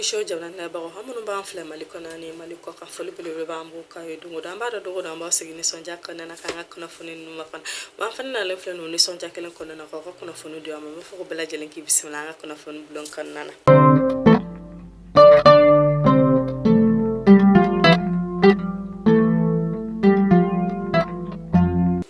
Solution jamanabagaw an minnu b'an filɛ Mali kɔnɔ ani Mali kɔ kan, foli belebele b'an b'o k'aw ye don o don. An b'a dɔn don o don an b'aw sigi nisɔndiya kɔnɔna na k'an ka kunnafoni ninnu makɔnɔ. Wa an fana nalen filɛ nin nisɔndiya kelen kɔnɔna na k'aw ka kunnafoni di aw ma. N b'a fɔ ko bɛɛ lajɛlen k'i bisimila an ka kunnafoni bulon kɔnɔna na.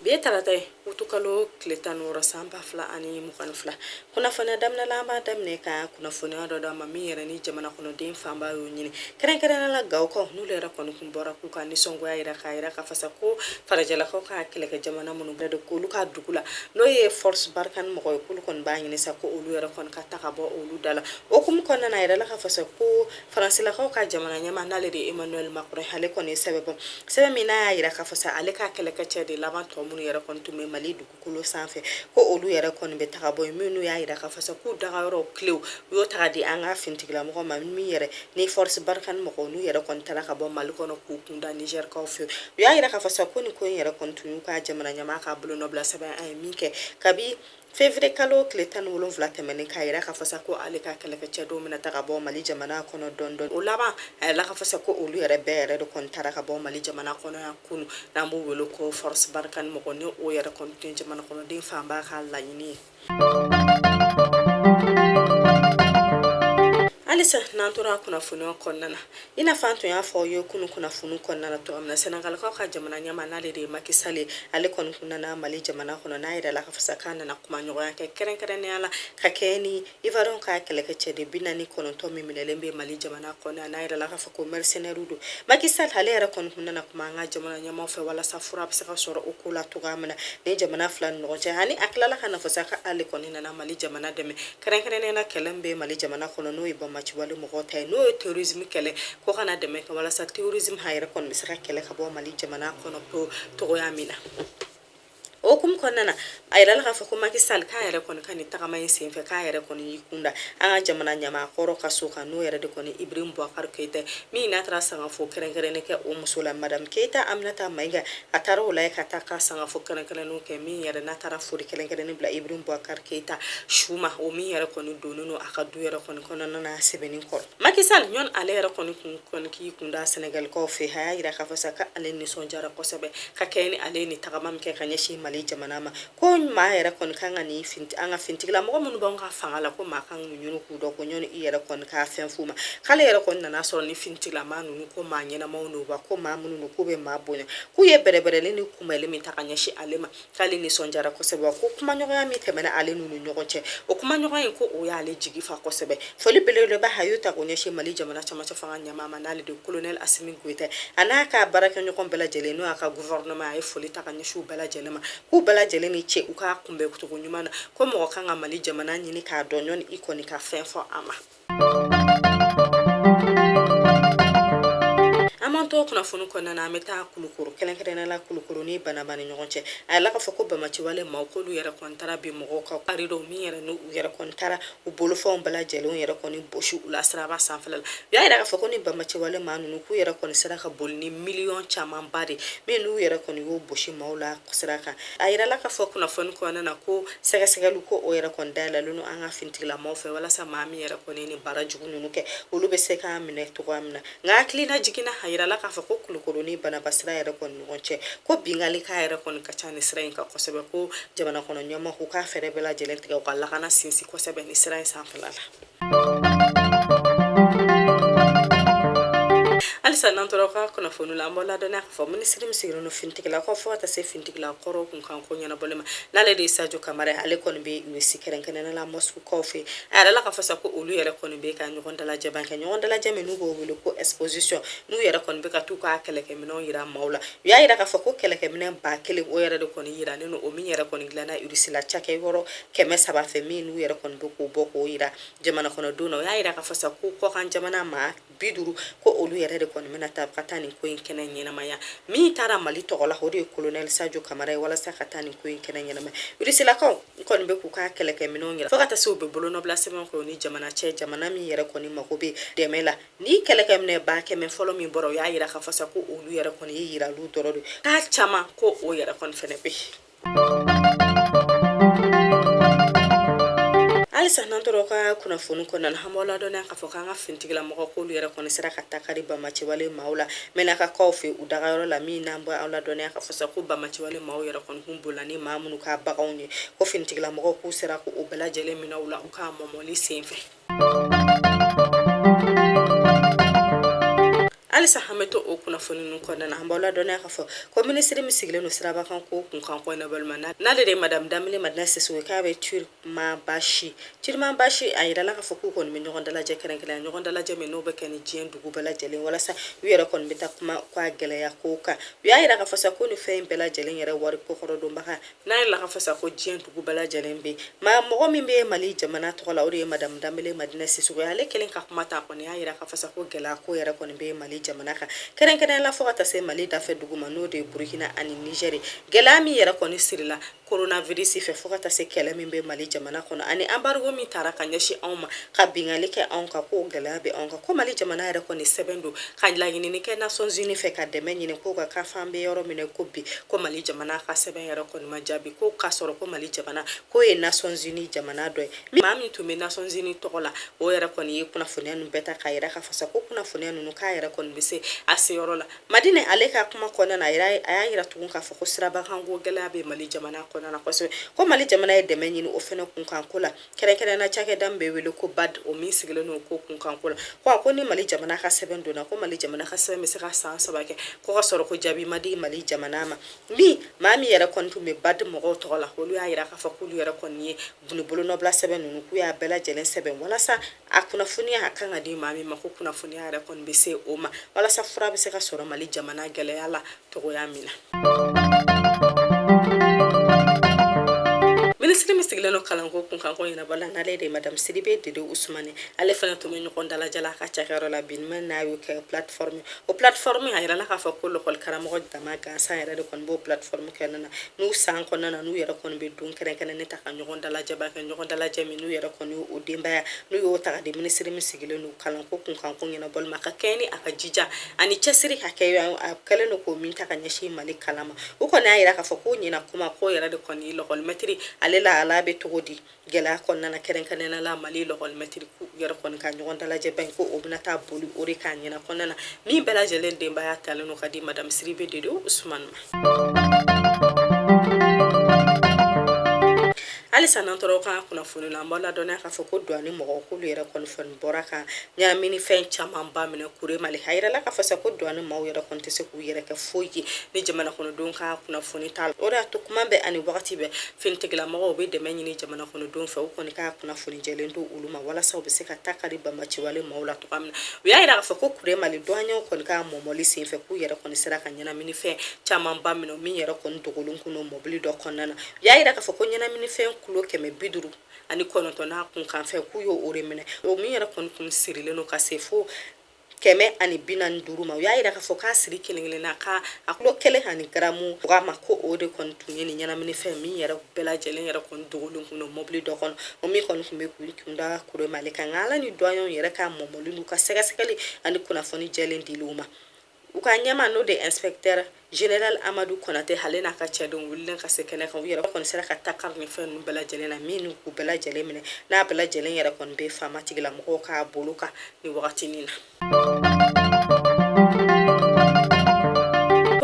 Bi ye tarata ye, utukalo tile 16 san 2022. Kunnafoniya daminɛ la, an b'a daminɛ ka kunnafoniya dɔ d'aw ma min yɛrɛ ni jamana kɔnɔden fanba y'o ɲini, kɛrɛnkɛrɛnnenya la Gawokaw, n'olu yɛrɛ kɔni kun bɔra k'u ka nisɔngoya yira, k'a yira k'a fɔ sa ko farajɛlakaw ka kɛlɛkɛ jamana minnu bɛ olu ka dugu la, n'o ye Force Barkhane mɔgɔ ye, k'olu kɔni b'a ɲini sa ko olu yɛrɛ kɔni ka ta ka bɔ olu da la. O hukumu kɔnɔna na, a yirala k'a fɔ sa ko Faransilakaw ka jamana ɲɛmaa, n'ale de ye Emmanuel Macron, ale kɔni ye sɛbɛn bɔ, sɛbɛn min n'a y'a yira k'a fɔ sa ale ka kɛlɛkɛcɛ de laban tɔ minnu yɛrɛ kɔni tun bɛ Mali dugukolo sanfɛ, ko olu yɛrɛ kɔni bɛ taga bɔ yen. Minnu y'a yira k'a fɔ sa k'u dagayɔrɔ kilew u y'o ta di an ka finitigilamɔgɔ ma, min yɛrɛ ni Force Barkhane mɔgɔw n'u yɛrɛ kɔni taara ka bɔ Mali kɔnɔ k'u kun da Nizɛrikaw fɛ. U y'a yira k'a fɔ sa ko nin ko in yɛrɛ kɔni tun y'u ka jamana ɲɛmaa ka bolonɔbila sɛbɛn a ye min kɛ kabi Février kalo tile 17 tɛmɛnen, k'a yira k'a fɔ sa ko ale ka kɛlɛkɛcɛ dɔw bɛna ta ka bɔ Mali jamana kɔnɔ dɔɔni dɔɔni. O laban, a yirala k'a fɔ sa ko olu yɛrɛ bɛɛ yɛrɛ de kɔni taara ka bɔ Mali jamana kɔnɔ yan kunun, n'an b'u wele ko Force Barkhane mɔgɔ, ni o yɛrɛ kɔni tun ye jamana kɔnɔden fanba ka laɲini ye. Halisa n'an tora kunnafoniya kɔnɔna na, i n'a fɔ an tun y'a fɔ aw ye kunun kunnafoni kɔnɔna na cogoya min na, Sɛnɛgalikaw ka jamana ɲɛmaa, n'ale de ye Macky Sall ye, ale kɔni kun nana Mali jamana kɔnɔ, n'a yirala k'a fɔ sa k'a nana kumaɲɔgɔnya kɛ, kɛrɛnkɛrɛnnenya la ka kɛɲɛ ni Ivoirien ka kɛlɛkɛcɛden 49 min minɛlen bɛ Mali jamana kɔnɔ, n'a yirala k'a fɔ ko mercenaires don. Macky Sall ale yɛrɛ kɔni kun nana kuma an ka jamana ɲɛmaaw fɛ walasa fura bɛ se ka sɔrɔ o ko la cogoya min na ni jamana fila ni ɲɔgɔn cɛ. Ani a tilala ka na fɔ sa k'ale kɔni nana Mali jamana dɛmɛ, kɛrɛnkɛrɛnnenya la kɛlɛ min bɛ Mali jamana kɔnɔ, n'o ye banbaanciwale mɔgɔw ta ye, n'o ye terrorisme kɛlɛ, ko ka na dɛmɛ kɛ walasa terrorisme a yɛrɛ kɔni bɛ se ka kɛlɛ ka bɔ Mali jamana kɔnɔ pewu cogoya min na. O hukumu kɔnɔna na, a yirala k'a fɔ ko Macky Sall k'a yɛrɛ kɔni ka nin tagama in senfɛ, k'a yɛrɛ kɔni y'i kunda an ka jamana ɲɛmaa kɔrɔ ka so kan, n'o yɛrɛ de kɔni Ibrahim Boubacar Keïta, min n'a taara sangafo kɛrɛnkɛrɛnnen kɛ o muso la, Madame Keïta Aminata Maïga. A taara o la ka taa ka sangafo kɛrɛnkɛrɛnnen kɛ, min yɛrɛ n'a taara foli kɛrɛnkɛrɛnnen bila Ibrahim Boubacar Keïta su ma, o min yɛrɛ kɔni donnen don a ka du yɛrɛ kɔni kɔnɔna na Sɛbɛnnikɔrɔ. Macky Sall ɲɔn ale yɛrɛ kɔni kun kɔni k'i kun da Sɛnɛgalikaw fɛ, a y'a yira k'a fɔ sa k'ale nisɔndiyara kosɛbɛ ka kɛɲɛ ni ale ni tagama min kɛ ka ɲɛsin Mali jamana ma, ko maa yɛrɛ kɔni kan ka nin an ka fintigila mɔgɔ minnu b'anw ka fanga la, ko maa kan k'u ɲini k'u dɔn ko ɲɔni i yɛrɛ kɔni k'a fɛn f'u ma. K'ale yɛrɛ kɔni nana sɔrɔ ni fintigilama ninnu ko maa ɲɛnamaw don, wa ko maa minnu don k'u bɛ maa bonya, k'u ye bɛrɛbɛrɛli ni kunbɛli min ta ka ɲɛsin ale ma, k'ale nisɔndiyara kosɛbɛ, wa ko kumaɲɔgɔnya min tɛmɛna ale n'u ni ɲɔgɔn cɛ, o kumaɲɔgɔnya in ko o y'ale jigi fa kosɛbɛ. Foli belebeleba a y'o ta k'o ɲɛsin Mali jamana camancɛ fanga ɲɛmaa ma, n'ale de colonel Assimi Goïta, a n'a ka baarakɛɲɔgɔn bɛɛ lajɛlen, n'o y'a ka gouvernement, a ye foli ta ka ɲɛsin u bɛɛ lajɛlen ma, k'u bɛɛ lajɛlen ni ce u k'a kunbɛn cogo ɲuman na, ko mɔgɔ kan ka Mali jamana ɲini k'a dɔn ɲɔni i kɔni ka fɛn fɔ a ma. An b'an to kunnafoni kɔnɔna na, an bɛ taa Kulukoro, kɛrɛnkɛrɛnnenya la Kulukoro ni Banaba ni ɲɔgɔn cɛ. A yirala k'a fɔ ko banbaanciwale maaw k'olu yɛrɛ kɔni taara bin mɔgɔw kan kari don, min yɛrɛ n'u yɛrɛ kɔni taara u bolofɛnw bɛɛ lajɛlen yɛrɛ kɔni bosi u la siraba sanfɛla la. U y'a yira k'a fɔ ko ni banbaanciwale maa ninnu k'u yɛrɛ kɔni sera ka boli ni miliyɔn camanba de min n'u yɛrɛ kɔni y'o bosi maaw la sira kan. A yirala k'a fɔ kunnafoni kɔnɔna na ko sɛgɛsɛgɛli ko o yɛrɛ kɔni dayɛlɛlen don an ka fintigilamaw fɛ walasa maa min yɛrɛ kɔni ni baara jugu ninnu kɛ, olu bɛ se k'a minɛ cogoya min na. Nka hakilina jiginna, a yirala k'a fɔ ko Kulukoro ni Banaba sira yɛrɛ kɔni ɲɔgɔn cɛ, ko binkanni k'a yɛrɛ kɔni ka ca ni sira in kan kosɛbɛ, ko jamana kɔnɔ ɲɛmaa k'u k'a fɛɛrɛ bɛɛ lajɛlen tigɛ u ka lakana sinsin kosɛbɛ ni sira in sanfɛla la. Halisa n'an tora ka kunnafoni la, an b'aw ladɔnniya k'a fɔ minisiri min sigilen don finitigilakaw fo ka taa se finitigila kɔrɔw kun kan ko ɲɛnabɔli ma, n'ale de ye Sadio Kamara ye, ale kɔni bɛ Russie, kɛrɛnkɛrɛnnenya la Moscou fɛ. A yirala k'a fɔ sa ko olu yɛrɛ kɔni bɛ ka ɲɔgɔn dalajɛba kɛ, ɲɔgɔn dalajɛ min n'u b'o wele ko exposition, n'u yɛrɛ kɔni bɛ ka t'u ka kɛlɛkɛminɛnw yira maaw la. U y'a yira k'a fɔ ko kɛlɛkɛminɛn 1000 o yɛrɛ de kɔni yiralen don, o min yɛrɛ kɔni dilanna Russie la cakɛyɔrɔ 300 fɛ, min n'u yɛrɛ kɔni bɛ k'o bɔ k'o yira jamana kɔnɔdenw na. O y'a yira k'a fɔ sa ko kɔkan jamana maa 50 ko olu yɛrɛ de kɔni bɛna taa ka taa nin ko in kɛnɛ ɲɛnamaya. Min taara Mali tɔgɔ la, o de ye colonel Sadio Kamara ye, walasa ka taa nin ko in kɛnɛ ɲɛnamaya. Rusilakaw kɔni bɛ k'u ka kɛlɛkɛminɛnw yira, fo ka taa se u bɛ bolonɔbila sɛbɛn kɛ ni jamana cɛ, jamana min yɛrɛ kɔni mago bɛ dɛmɛ la. Ni kɛlɛkɛminɛ 100 000 fɔlɔ min bɔra, o y'a yira k'a fɔ sa ko olu yɛrɛ kɔni ye yiraliw dɔrɔn de, k'a caman ko o yɛrɛ kɔni fɛnɛ bɛ yen. Halisa n'an tora ka kunnafoni kɔnɔna na, an b'aw ladɔnniya k'a fɔ k'an ka finitigilamɔgɔw k'olu yɛrɛ kɔni sera ka takari banbaanciwale maaw la Mɛnakakaw fɛ u dagayɔrɔ la, min n'an b'aw ladɔnniya k'a fɔ sa ko banbaanciwale maaw yɛrɛ kɔni kun bolila ni maa minnu ka baganw ye, ko finitigilamɔgɔw k'u sera k'o bɛɛ lajɛlen minɛ u la u ka mɔmɔli senfɛ. Halisa an bɛ to o kunnafoni ninnu kɔnɔna na, an b'aw ladɔnniya k'a fɔ ko minisiri min sigilen don sirabakan ko kunkan ko ɲɛnabɔli ma, n'ale de ye madame Danbele Madina Sisoko, k'a bɛ Turmanbashi, a yirala k'a fɔ k'u kɔni bɛ ɲɔgɔn dalajɛ kɛrɛnkɛrɛn, ɲɔgɔn dalajɛ min n'o bɛ kɛ ni diɲɛ dugu bɛɛ lajɛlen walasa u yɛrɛ kɔni bɛ taa kuma k'a gɛlɛya ko kan. U y'a yira k'a fɔ sa ko nin fɛn in bɛɛ lajɛlen yɛrɛ wari kɔkɔrɔdonbaga, n'a yirala k'a fɔ sa ko diɲɛ dugu bɛɛ lajɛlen bɛ maa mɔgɔ min bɛ Mali jamana tɔgɔ la, o de ye madame Danbele Madina Sisoko ye. Ale kelen ka kuma ta kɔni y'a yira k'a fɔ sa ko gɛlɛya ko yɛrɛ kɔni bɛ Mali jamana kan, kɛrɛnkɛrɛnya la fo ka taa se Mali dafɛ dugu ma, n'o de ye Burukina ani Nizɛri. Gɛlɛya min yɛrɛ kɔni sirila coronavirus fɛ fo ka taa se kɛlɛ min bɛ Mali jamana kɔnɔ ani embargo min taara ka ɲɛsin anw ma ka binkanni kɛ anw kan, k'o gɛlɛya bɛ anw kan, ko Mali jamana yɛrɛ kɔni sɛbɛn don ka laɲinini kɛ Nations Unies fɛ ka dɛmɛ ɲini k'o ka kan f'an bɛ yɔrɔ min na ko bi, ko Mali jamana ka sɛbɛn yɛrɛ kɔni ma jaabi, ko k'a sɔrɔ ko Mali jamana k'o ye Nations Unies jamana dɔ ye. Maa min tun bɛ Nations Unies tɔgɔ la, o yɛrɛ kɔni ye kunnafoniya ninnu bɛɛ ta k'a yira k'a fɔ sa ko kunnafoniya ninnu k'a yɛrɛ kɔni bɛ se a seyɔrɔ la. Madinɛ ale ka kuma kɔnɔna na, a y'a yira tugun k'a fɔ ko sirabakanko gɛlɛya bɛ Mali jamana kɔnɔna na kosɛbɛ, ko Mali jamana ye dɛmɛ ɲini o fɛnɛ kunkanko la, kɛrɛnkɛrɛnnenya la cakɛda min bɛ wele ko BAD, o min sigilen don ko kunkanko la, ko a ko ni Mali jamana ka sɛbɛn donna, ko Mali jamana ka sɛbɛn bɛ se ka san 3 kɛ ko ka sɔrɔ ko jaabi ma di Mali jamana ma. Min maa min yɛrɛ kɔni tun bɛ BAD mɔgɔw tɔgɔ la, olu y'a yira k'a fɔ k'olu yɛrɛ kɔni ye bolonɔbila sɛbɛn ninnu, k'u y'a bɛɛ lajɛlen sɛbɛn walasa a kunnafoniya a kan ka di maa min ma, ko kunnafoniya yɛrɛ kɔni bɛ se o ma walasa fura bɛ se ka sɔrɔ Mali jamana gɛlɛya la cogoya min na. Minisiri min sigilen don kalanko kunkanko ɲɛnabɔ la, n'ale de ye madame Sidibe Dede Usumani, ale fana tun bɛ ɲɔgɔn dalajɛ la a ka cakɛyɔrɔ la bi min n'a y'o kɛ plateforme. O plateforme, a yirala k'a fɔ ko lɔkɔli karamɔgɔ dama gansan yɛrɛ de kɔni b'o plateforme kɔnɔna na, n'u san kɔnɔna na n'u yɛrɛ kɔni bɛ don kɛrɛnkɛrɛnnen ta ka ɲɔgɔn dalajɛba kɛ, ɲɔgɔn dalajɛ min n'u yɛrɛ kɔni o denbaya n'u y'o ta ka di minisiri min sigilen don kalanko kunkanko ɲɛnabɔli ma, ka kɛɲɛ ni a ka jija ani cɛsiri hakɛ a kɛlen don k'o min ta ka ɲɛsin Mali kalan ma. U kɔni y'a yira k'a fɔ ko ɲinan kuma ko yɛrɛ de kɔni lɔkɔlimɛtiri ale la ala bɛ cogo di gɛlɛya kɔnɔna na, kɛrɛnkɛrɛnnenya la Mali lɔkɔlimɛtiri yɛrɛ kɔni ka ɲɔgɔn dalajɛba in, ko o bɛna taa boli o de kan ɲinan kɔnɔna na, min bɛɛ lajɛlen denbaya talen don ka di madame Sidibe Dede Usumani ma. Halisa n'an tora ka kunnafoni na, an b'aw ladɔnniya k'a fɔ ko douane mɔgɔw k'olu yɛrɛ kɔni fɛn bɔra ka ɲɛnaminifɛn camanba minɛ Kuremale. A yirala k'a fɔ sa ko douane maaw yɛrɛ kɔni tɛ se k'u yɛrɛ kɛ foyi ye ni jamana kɔnɔdenw ka kunnafoni t'a la. O de y'a to kuma bɛɛ ani wagati bɛɛ finitigilamɔgɔw bɛ dɛmɛ ɲini jamana kɔnɔdenw fɛ, u kɔni ka kunnafoni jɛlen di olu ma walasa u bɛ se ka ta kari banbaanciwale maaw la cogoya min na. U y'a yira k'a fɔ ko Kuremale douaniers kɔni ka mɔmɔli senfɛ, k'u yɛrɛ kɔni sera ka ɲɛnaminifɛn camanba minɛ min yɛrɛ kɔni dogolen kun don mɔbili dɔ kɔnɔna na. U y'a yira k'a fɔ ko ɲɛnaminifɛn kilo 559 n'a kunkanfɛn, k'u y'o o de minɛ, o min yɛrɛ kɔni kun sirilen don ka se fo 145 ma. U y'a yira k'a fɔ k'a siri kelen kelen na k'a a kilo 1 ani garamu 20 ma, ko o de kɔni tun ye nin ɲɛnaminifɛn min yɛrɛ bɛɛ lajɛlen yɛrɛ kɔni dogolen kun don mɔbili dɔ kɔnɔ, o min kɔni tun bɛ k'u kunda Kuremale kan. Nka ala ni douaniers yɛrɛ ka mɔmɔli n'u ka sɛgɛsɛgɛli ani kunnafoni jɛlen dili u ma, u ka ɲɛmaa n'o de inspecteur général Amadu Konate, ale n'a ka cɛdenw wulilen ka se kɛnɛ kan, u yɛrɛ kɔni sera ka takari ni fɛn ninnu bɛɛ lajɛlen na, min k'u bɛɛ lajɛlen minɛ, n'a bɛɛ lajɛlen yɛrɛ kɔni bɛ faama tigilamɔgɔw ka bolo kan ni wagatinin na.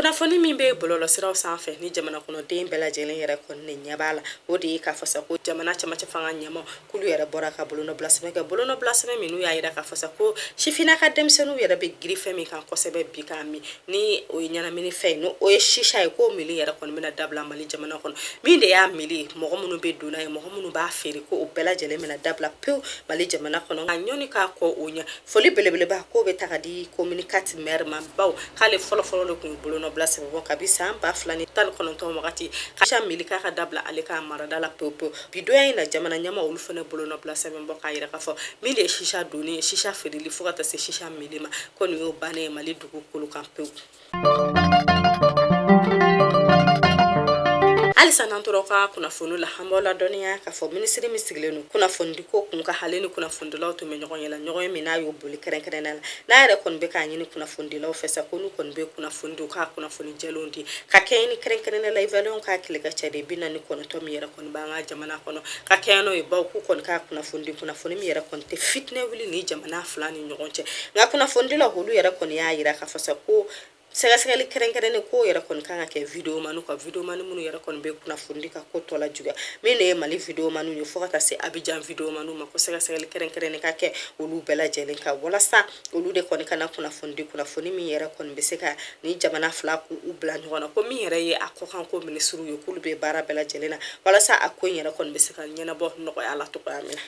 Kunnafoni min bɛ bɔlɔlɔsiraw sanfɛ ni jamana kɔnɔden bɛɛ lajɛlen yɛrɛ kɔni de ɲɛ b'a la, o de ye k'a fɔ sa ko jamana camancɛ fanga ɲɛmaa k'olu yɛrɛ bɔra ka bolonɔbila sɛbɛn kɛ, bolonɔbila sɛbɛn min n'u y'a yira k'a fɔ sa ko sifinnaka denmisɛnninw yɛrɛ bɛ girin fɛn min kan kosɛbɛ bi k'a min, ni o ye ɲɛnaminifɛn ye, n'o o ye shisha ye, k'o mili yɛrɛ kɔni bɛna dabila Mali jamana kɔnɔ. Min de y'a mili, mɔgɔ minnu bɛ don n'a ye, mɔgɔ minnu b'a feere, ko o bɛɛ lajɛlen bɛna dabila pewu Mali jamana kɔnɔ. Nka ɲɔni k'a kɔ o ɲɛ, foli belebeleba k'o bɛ ta ka di commune 4 maire ma, bawo k'ale fɔlɔfɔlɔ de tun ye bolonɔbila sɛbɛn bɔ kabi san 2019 wagati ka shisha mili k'a ka dabila ale ka marada la pewu pewu. Bi donya in na, jamana ɲɛmaa olu fana bolonɔbila sɛbɛn bɔ k'a yira k'a fɔ min de ye shisha donni ye, shisha feereli fo ka taa se shisha mili ma, ko nin y'o bannen ye Mali dugukolo kan pewu. Halisa n'an tora ka kunnafoni la, an b'aw ladɔnniya k'a fɔ minisiri min sigilen don kunnafonidiko kun kan, ale ni kunnafonidilaw tun bɛ ɲɔgɔn ye la, ɲɔgɔn ye min n'a y'o boli kɛrɛnkɛrɛnnenya la, n'a yɛrɛ kɔni bɛ k'a ɲini kunnafonidilaw fɛ sa, ko n'u kɔni bɛ kunnafoni di, u k'a kunnafoni jɛlenw di ka kɛɲɛ ni kɛrɛnkɛrɛnnenya la Ivoiriyɛnw ka kɛlɛkɛcɛden 49 min yɛrɛ kɔni b'an ka jamana kɔnɔ, ka kɛɲɛ n'o ye, bawo k'u kɔni ka kunnafoni di, kunnafoni min yɛrɛ kɔni tɛ fitinɛ wuli ni jamana fila ni ɲɔgɔn cɛ. Nka kunnafonidilaw olu yɛrɛ kɔni y'a yira k'a fɔ sa ko sɛgɛsɛgɛli kɛrɛnkɛrɛnnen ko yɛrɛ kɔni kan ka kɛ videomaniw kan, videomani minnu yɛrɛ kɔni bɛ kunnafoni di ka ko tɔ lajuguya, min de ye Mali videomaniw ye fo ka taa se Abijan videomaniw ma, ko sɛgɛsɛgɛli kɛrɛnkɛrɛnnen ka kɛ olu bɛɛ lajɛlen kan, walasa olu de kɔni kana kunnafoni di, kunnafoni min yɛrɛ kɔni bɛ se ka ni jamana fila k'u bila ɲɔgɔn na. Ko min yɛrɛ ye a kɔkan ko minisiriw ye, k'olu bɛ baara bɛɛ lajɛlen na walasa a ko in yɛrɛ kɔni bɛ se ka ɲɛnabɔ nɔgɔya la cogoya min na.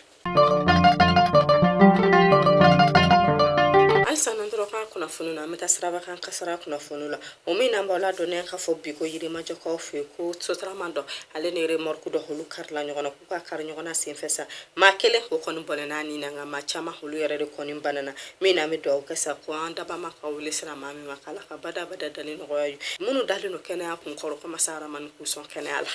Halisa n'an tora ka kunnafoni na, an bɛ taa sirabakan kasara kunnafoni la, o min n'an b'aw ladɔnniya k'a fɔ bi ko Yirimajɔkaw fɛ yen, ko sotarama dɔ ale ni remorque dɔ olu karila ɲɔgɔn na. K'u ka kari ɲɔgɔn na senfɛ sa, maa kelen o kɔni bɔnɛna ni na, nka maa caman olu yɛrɛ de kɔni banana. Min n'an bɛ dugawu kɛ sa, ko an dabama ka wele sera maa min ma, k'Ala ka badabada dali nɔgɔya ye. Minnu dalen don kɛnɛya kun kɔrɔ, ko masa Aramani k'u sɔn kɛnɛya la.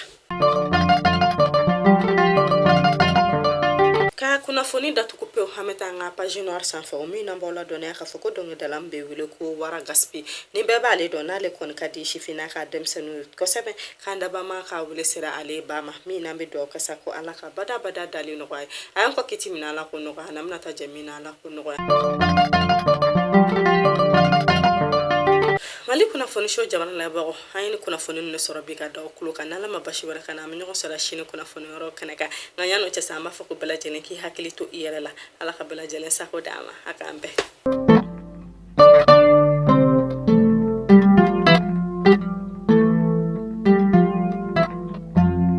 Ka kunnafoni datugu pewu, an bɛ taa an ka page noire sanfɛ, o min n'an b'aw ladɔnniya k'a fɔ ko dɔnkilidala min bɛ wele ko Wara Gaspi, ni bɛɛ b'ale dɔn, n'ale kɔni ka di sifinna ka denmisɛnninw ye kosɛbɛ, k'an dabama ka wele sera ale ba ma. Min n'an bɛ dugawu kɛ sa, ko Ala ka badabada dali nɔgɔya ye. A y'an kɔ kiti min na, Ala k'o nɔgɔya, n'an bɛna taa jɛ min na, Ala k'o nɔgɔya. Mali kunnafoni so jamana labagaw, an ye ni kunnafoni ninnu sɔrɔ bi ka da aw tulo kan. N'Ala ma basi wɛrɛ k'an na, an bɛ ɲɔgɔn sɔrɔ sini kunnafoni wɛrɛw kɛnɛ kan. Nka yan'o cɛ sa, an b'a fɔ ko bɛɛ lajɛlen k'i hakili to i yɛrɛ la. Ala ka bɛɛ lajɛlen sago d'an ma, a k'an bɛn.